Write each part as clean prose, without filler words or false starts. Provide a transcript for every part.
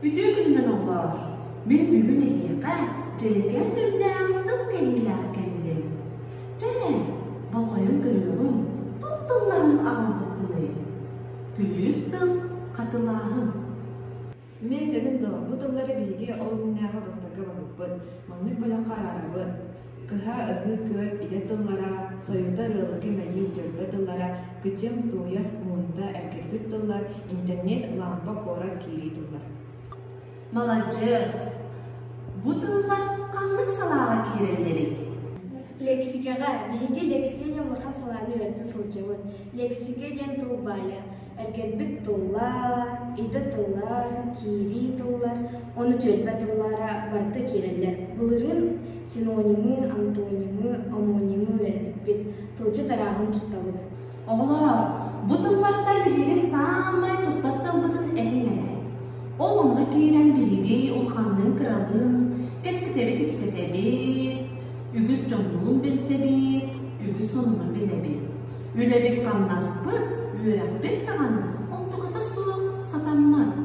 Үтүө күнүнэн оҕолоор! Мин бүгүн эһиэхэ дьэрэкээн өҥнөөх тыл кэһиилээх кэллим. Чэ, болҕойон көрүөҕүҥ, туох тылларын аҕалбыппыный? Күлүүс тыл, хатылааһын. Мин этэбин дуо, бу тыллары биһиги ол иннинээҕи уруоктарга барбыппыт, маннык бөлөххө араарабыт: кыһа, ыһыы, күөл, идэ тыллара, сойута, ыалыкы, мэйии, түөлбэ тыллара, кыдьым, тууйас, муунта, эргэрбит тыллар, интернет, лампа, куорат, киирии тыллар. Маладьыас! Бу тыллар ханнык салааҕа киирэллэрий? Лексикаҕа биһиги лексика диэн улахан салааны үөрэтэ сылдьабыт. Лексика диэн тыл баайа. Эргэрбит тыллар, идэ тыллар, киирии тыллар уонна түөлбэ тыллара барыта киирэллэр. Былырыын синонимы, антонимы, омонимы үөрэппиппит. Тылдьыт арааһын туттабыт. Оҕолоор, бу тыллартан билигин саамай туттар тылбытын этиҥ эрэ. Ол онно киирэн биһиги улаханныын-кыралыын кэпсэтэбит-ипсэтэбит, үгүс дьоннуун билсэбит, үгүс сонуну билэбит. Үлэбит-хамнаспыт, үөрэхпит даҕаны онтуката суох сатаммат.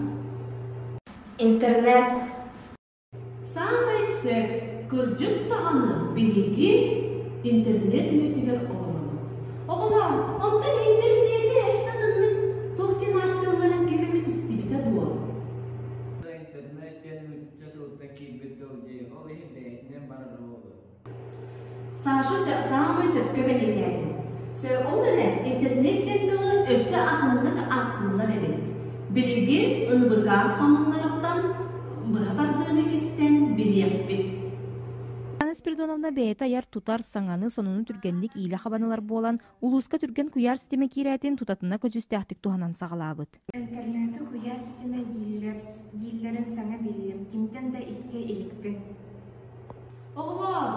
Интернет Саамай сөп, кырдьык даҕаны биһиги интернет үйэтигэр олоробут. Оҕолоор, онтон интернети өссө атыннык туох диэн ааттыылларын ким эмит истибитэ дуо? Интернет диэн нуучча тылыттан киирбит тыл дии, ол иһин бэйэтинэн барар буолуо. Саша саамай сөпкө бэлиэтээтин. Ол эрэн интернет диэн тылы өссө атыннык ааттыыллар эбит. Билигин НВК сонуннарыттан быһа тардыыны истэн билиэхпит. Анна Спиридоновна бэйэтэ айар-тутар, саҥаны, сонуну түргэнник иилэ хабан ылар буолан, улууска түргэн куйаар ситимэ киирээтин тутатына көдьүүстээхтик туһанан саҕалаабыт. Интернети куйаар ситимэ дииллэр, дииллэрин саҥа биллим, кимтэн да истэ иликпин. Оҕолоор,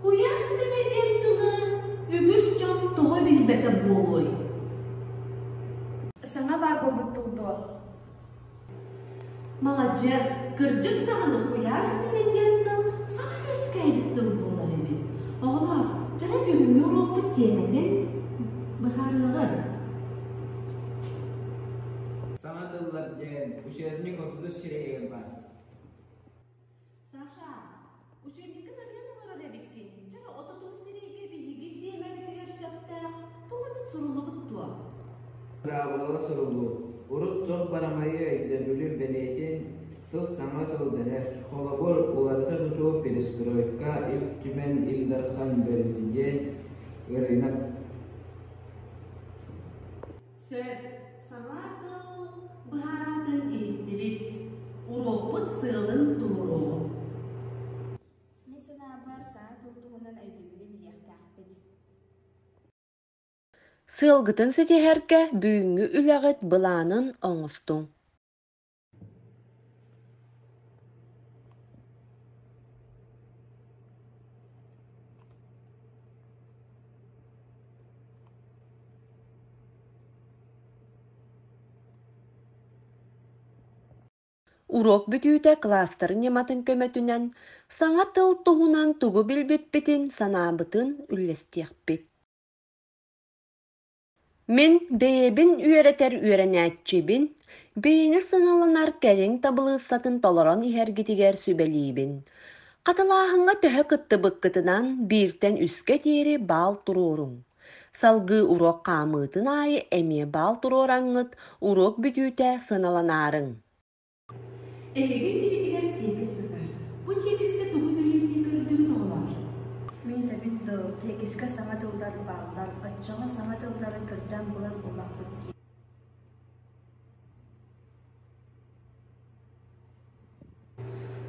куйаар ситимэ диэн тылы үгүс дьон тоҕо билбэтэ буолуой? Саҥа баар буолбут тыл дуо? Маладьыас, кырдьык даҕаны куйаар ситимэ диэн тыл саҥа үөскээбит тыл буолар эбит. Оҕолоор, дьэ бүгүҥҥү уруокпут тиэмэтин быһаарыаҕыҥ. Саҥа тыллар диэн учебник 30 сирэйигэр баар. Саша, учебниккын арыйан олорор эбиккин. Дьэ, отутун сирэйгэ биһиги тиэмэбитигэр сөптөөх туох эмит суруллубут дуо? Быраабылаҕа суруллуу. Урут суох барамайы өйдөбүлү бэлиэтин тыл саҥа тыл дэнэр. Холобур, уларыта тутуу перестройка, Ил Түмэн, Ил Дархан, Бэрэсидьиэн, ырыынак. Сөп, саҥа тыл быһаарыытын иһиттибит. Уруокпут сыалын туруоруоҕуҥ. Мин санаабар, саҥа тыл туһунан өйдөбүлү билиэхтээхпит. Сыалгытын ситиһэргэ бүгүҥҥү үлэҕит былаанын оҥостуҥ. Уруок бүтүүтэ кластер ньыматын көмөтүнэн саҥа тыл туһунан тугу билбиппитин, санаабытын үллэстиэхпит. Мин бэйэбин үөрэтэр үөрэнээччибин, бэйэни сыаналанар кэлиҥ табылыыссатын толорон иһэргитигэр сүбэлиибин. Хатылааһыҥҥа төһө кыттыбыккытынан бииртэн үскэ диэри баал туруоруҥ. Салгыы уруок хаамыытын аайы эмиэ баал туруораҥҥыт уруок бүтүүтэ сыаналанаарыҥ. Эһиги иннигитигэр тиэкис сытар. Бу тиэкискэ тугу бэлиэтии көрдүгүт оҕолоор? Мин этэбин дуу, тиэкискэ саҥа тыллар бааллар, оччоҕо саҥа тыллары көрдөөн булар буоллахпыт дии.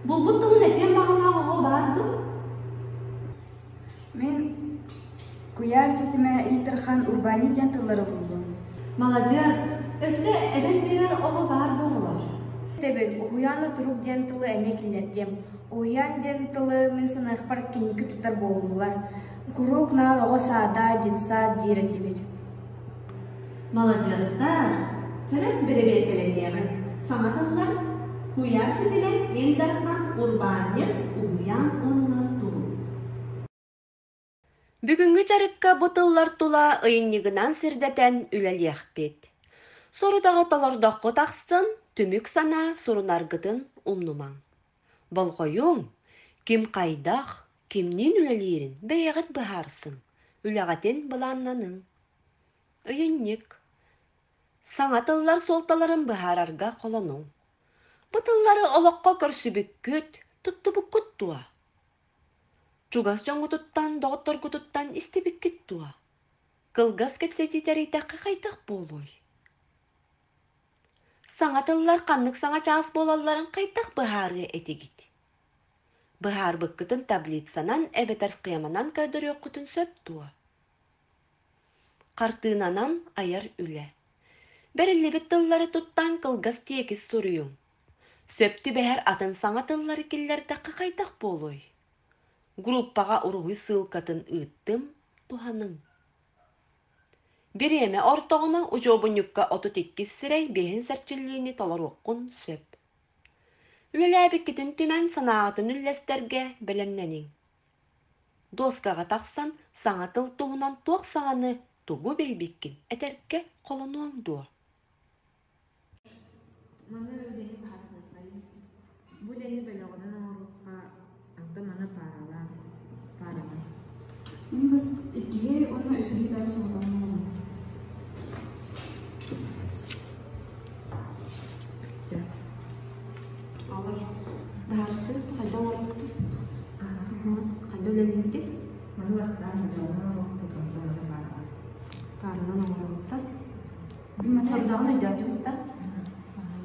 Булбут тылын этиэн баҕалаах оҕо баар дуу? Мин куйаар ситимэ Ил Дархан урбаанньыт диэн тыллары буллум. Маладьыас! Өссө эбэн биэрэр оҕо баар да оҕолор? Этэбин, уһуйаан турук диэн тылы эмиэ киллэрдиэм. Уһуйаан диэн тылы мин саныахпар киники туттар буоллулар. Куруук наар оҕо саада, детсад диир этибит. Маладьыастар! Чөрөк бэрэбиэркэлэниэҕиҥ. Саҥа тыллар куйаар ситимэ Ил Дархан урбаанньыт, уһуйаан уонна турук. Бүгүҥҥү дьарыкка бу тыллар тула ыйынньыгынан сирдэтэн үлэлиэхпит. Сорудаҕы толордоххут ахсын, Түмүк санаа сурунаргытын умнумаҥ. Болҕойуҥ, ким хайдах, кимниин үлэлиирин бэйэҕит быһаарсыҥ, үлэҕитин былааннаныҥ. Ыйынньык. Саҥа тыллар суолталарын быһаарарга холонуҥ. Бу тыллары олоххо көрсүбүккүт, туттубуккут дуо? Чугас дьоҥҥутуттан, доҕотторгутуттан истибиккит дуо? Кылгас кэпсэтии тэрийдэххэ хайдах буолуой? Саҥа тыллар ханнык саҥа чаас буолалларын хайдах быһаарыа этигит? Быһаарбыккытын таблицанан эбэтэр схеманан көрдөрүөххүтүн сөп дуо? Хартыынанан айар үлэ. Бэриллибит тыллары туттан кылгас тиэкис суруйуҥ. Сөп түбэһэр атын саҥа тыллары киллэрдэххэ хайдах буолуой? Группаҕа уруһуй ссылкатын ыыттым, туһаныҥ. Бириэмэ ортоҕуна учуобунньукка 32 сирэй биэһин сэрчиллиини толоруоххун сөп. Үлэлээбиккитин түмэн санааҕытын үллэстэргэ бэлэмнэниҥ. Дуоскаҕа тахсан саҥа тыл туһунан туох саҥаны, тугу билбиккин этэргэ холонуоҥ дуо? Маны үлэни быһаарсыаххайын. Бу үлэни бөлөҕүнэн оҥоруохха, онтон маны пааралаан, пааранан. Мин бас иккиһи уонна үсүһү бэйэм соҕотоҕун оҥоробун. Чэ. Алай, быһаарыстыбыт хайдах оҥоробутуй? Хайдах үлэлиибитий? Маны бастаан бөлөҕүнэн оҥоруохпут, онтон маны пааранан. Пааранан оҥоробуттар. Сордоҕун өйдөөтүгүт да?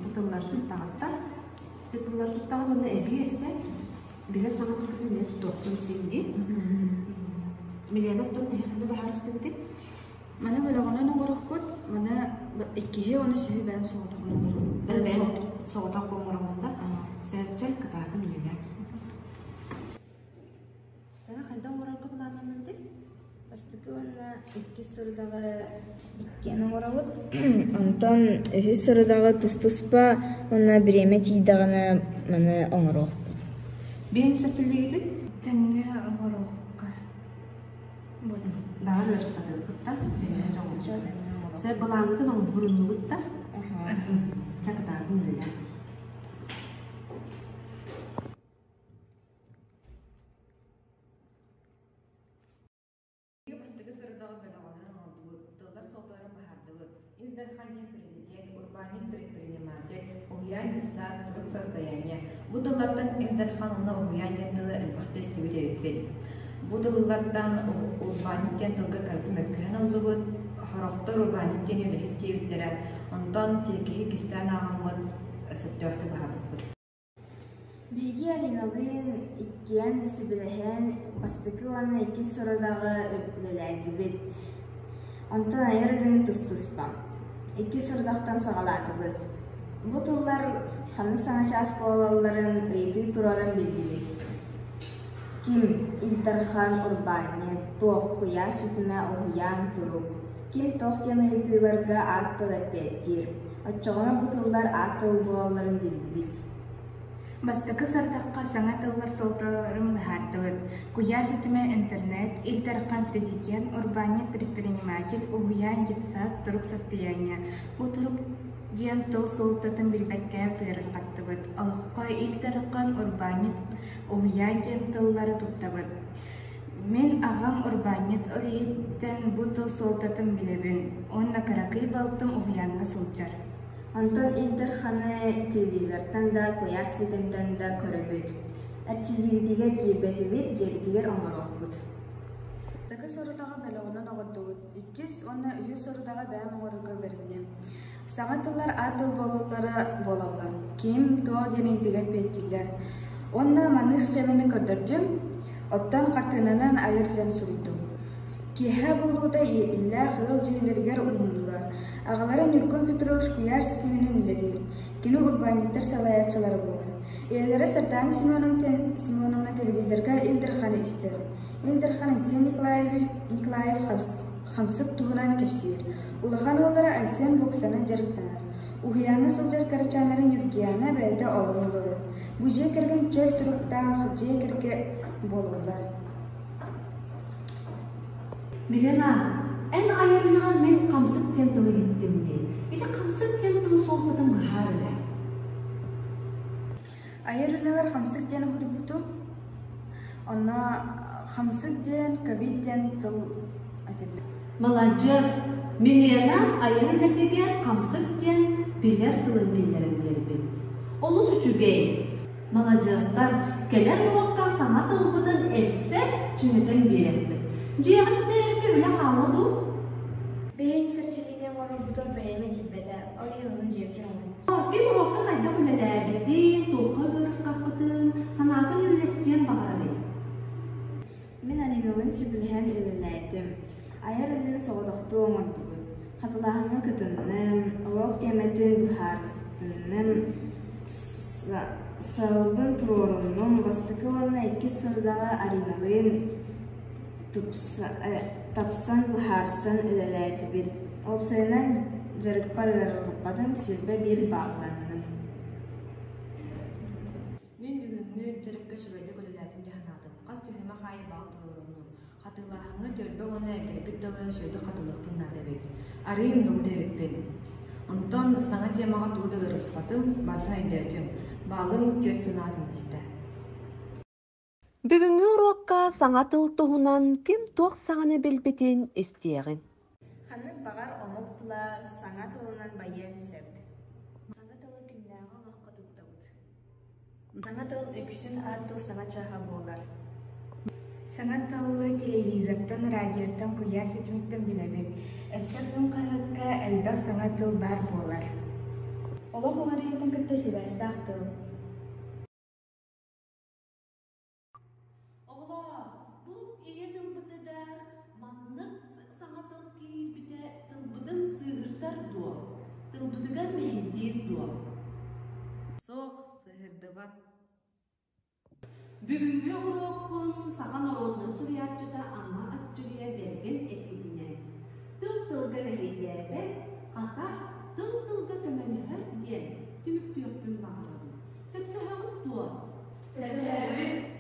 Бу тыллар туттаҕыттар. Ити тыллар туттаҕыт уонна эбии өссө билэр саҥа тылгытын эмиэ туттуохпун син дии. Милена оттон эһэххэ быһаарыстыбытый? Маны бөлөҕүнэн оҥоруохпут, маны иккиһи уонна үсүһү бэйэм соҕотоҕун оҥоробун. Бэйэм соҕотох оҥороҕун да? Сөпчө кытаатын үлэлээ. Тара хайдах оҥорорго былааннанныбытый? Бастакы уонна иккис сорудаҕы иккиэн оҥоробут. Онтон үһүс сорудаҕы тус-туспа уонна бириэмэ тиийдэҕинэ маны оҥоруохпут. Биһиги соччуллугутун? Тэҥҥэ оҥоруохха. Баҕар ыарырҕатыахпыт да, Сөп былааҥҥытын оҥоһуруннугут да, чэ кытаатын үлэлээ. Бастакы сырдаҕы бөлөҕүнэн оҥордубут, тыллар суолталарын быһаардыбыт. Ил Дархан диэн президент, урбаанньыт предприниматель, уһуйаан детсад, турук состояние. Бу тыллартан Ил Дархан уонна уһуйаан диэн тылы элбэхтэ истибит эбиппит. Бу тыллартан урбаанньыт диэн тылга кырата мөккүһэн ыллыбыт, сорохтор урбаанньыт диэн үлэһит диэбиттэрэ, онтон тиэкиһи кистээн ааҕаммыт сөптөөхтүк быһаарбыппыт. Биһиги Ариналыын иккиэн сөбүлэһэн бастакы уонна иккис сорудаҕы үлэлээтибит. Онтон айар үлэни тус-туспа. Иккис сорудахтан саҕалаатыбыт. Бу тыллар ханнык саҥа чаас буолалларын ыйытыы туруоран биллибит. Ким Ил Дархан урбаанньыт, туох куйаар ситимэ уһуйаан турук, ким туох диэн ыйытыыларга аат тыл эппиэттиир. Оччоҕуна бу тыллар аат тыл буолалларын биллибит. Бастакы сорудахха саҥа тыллар суолталарын быһаардыбыт. Куйаар ситимэ интернет, Ил Дархан президент, урбаанньыт предприниматель, уһуйаан детсад, турук состояние. Бу турук диэн тыл суолтатын билбэккэ ыарырҕаттыбыт. Олоххо Ил Дархан, урбаанньыт, уһуйаан диэн тыллары туттабыт. Мин аҕам урбаанньыт ол иһиттэн бу тыл суолтатын билэбин уонна кыракый балтым уһуйааҥҥа сылдьар. Онтон Ил Дарханы телевизортан да, куйаар ситимтэн да көрөбүт. Эрчиллиибитигэр киирбэтибит, дьиэбитигэр оҥоруохпут. Бастакы сорудаҕы бөлөҕүнэн оҕордубут, иккис уонна үһүс сорудаҕы бэйэм оҥорорго бэринним. Саҥа тыллар аат тыл буолаллара буолаллар. Ким, туох диэн ыйытыыга эппиэттииллэр. Уонна маннык схеманы көрдөрдүм, оттон хартыынанан айар үлэни суруйдум. Киэһэ буолуута иллээх ыал дьиэлэригэр уһуннулар. Аҕалара Ньургун Петрович куйаар ситиминэн үлэлиир. Кини урбаанньыттар салайааччылара буолар. Ийэлэрэ Сардаана Семеновна телевизорга Ил Дарханы истэр. Ил Дархан Айсен Николаев хамсык туһунан кэпсиир. Улахан уоллара Айсен боксанан дьарыктанар. Уһуйааҥҥа сылдьар кырачааннара Ньургуйаана бэйэтэ оонньуу олорор. Бу дьиэ кэргэн чөл туруктаах дьиэ кэргэн буолаллар. Милена, эн айар үлэҕэр мин хамсык диэн тылы иһиттим дии. Ити хамсык диэн тыл суолтатын быһаар эрэ. хамсык диэн уһуйбутум. Онно хамсык диэн, ковид диэн тыл этиллэр. Маладьыас! Милена айар үлэтигэр хамсык диэн билэр тылын киллэрэн биэрбит. Олус үчүгэй! Маладьыастар, кэлэр уруокка саҥа тылбытын эссе чиҥэтэн биэрэппит. Дьиэҕэ ситэрэргэ үлэ хаалла дуу? Бэйэм сэрчилиини оҥорорбуту бэйэм этийбэтэ, ол иһин ону дьиэбитин оҥорбуппут. Ким уруокка хайдах үлэлээбитин, туохха ыарырҕаппытын, санаатын үллэстиэн баҕарарый? Мин Ариналыын сөбүлэһэн үлэлээтим. Айар үлэни соҕотохтуу оҥордубут. Хатылааһыҥҥа кытынным, уруок тиэмэтин быһаарыстынным, сыалбын туруоруннум. Бастакы уонна иккис сорудаҕы Ариналыын тапсан быһаарсан үлэлээтибит. Уопсайынан дьарыкпар ыарырҕаппатым, 21 баалланным. Мин бүгүҥҥү дьарыкка үчүгэйдик үлэлээтим дии санаатым. Хас түһүмэх аайы баал туруоруннум. Хатылааһыҥҥа түөлбэ уонна эргэрбит тылы үчүгэйдик хатылыахпын наада эбит. Арыый умнубут эбиппин. Онтон саҥа темаҕа тугу да ыарырҕаппатым, барытын өйдөөтүм. Баалым түөрт санаатын истэ. Бүгүҥҥү уруокка саҥа тыл туһунан ким туох саҥаны билбитин истиэҕиҥ. Ханнык баҕар омук тыла саҥа тылынан байыан сөп. Саҥа тылы күннээҕи олоххо туттабыт. Саҥа тыл үксүн аат тыл саҥа чааһа буолар. Саҥа тылы телевизортан, радиоттан, куйаар ситимиттэн билэбит. Өссө күн хаһыакка элбэх саҥа тыл баар буолар. Олох уларыйыытын кытта сибээстээх тыл. Оҕолоор, бу ийэ тылбытыгар маннык саҥа тыл киирбитэ тылбытын сыыһырдар дуо? Тылбытыгар мэһэйдиир дуо? Суох, сыыһырдыбат. Бүгүҥҥү уруокпун саха норуодунай суруйааччыта Амма Аччыгыйа Бэргэн этиитинэн «Тыл-тылга мэһэйдээбэт, хата, тыл-тылга көмөлөһөр» диэн түмүктүөхпүн баҕарабын. Сөпсөһөҕүт дуо? Сөпсөһөбүт.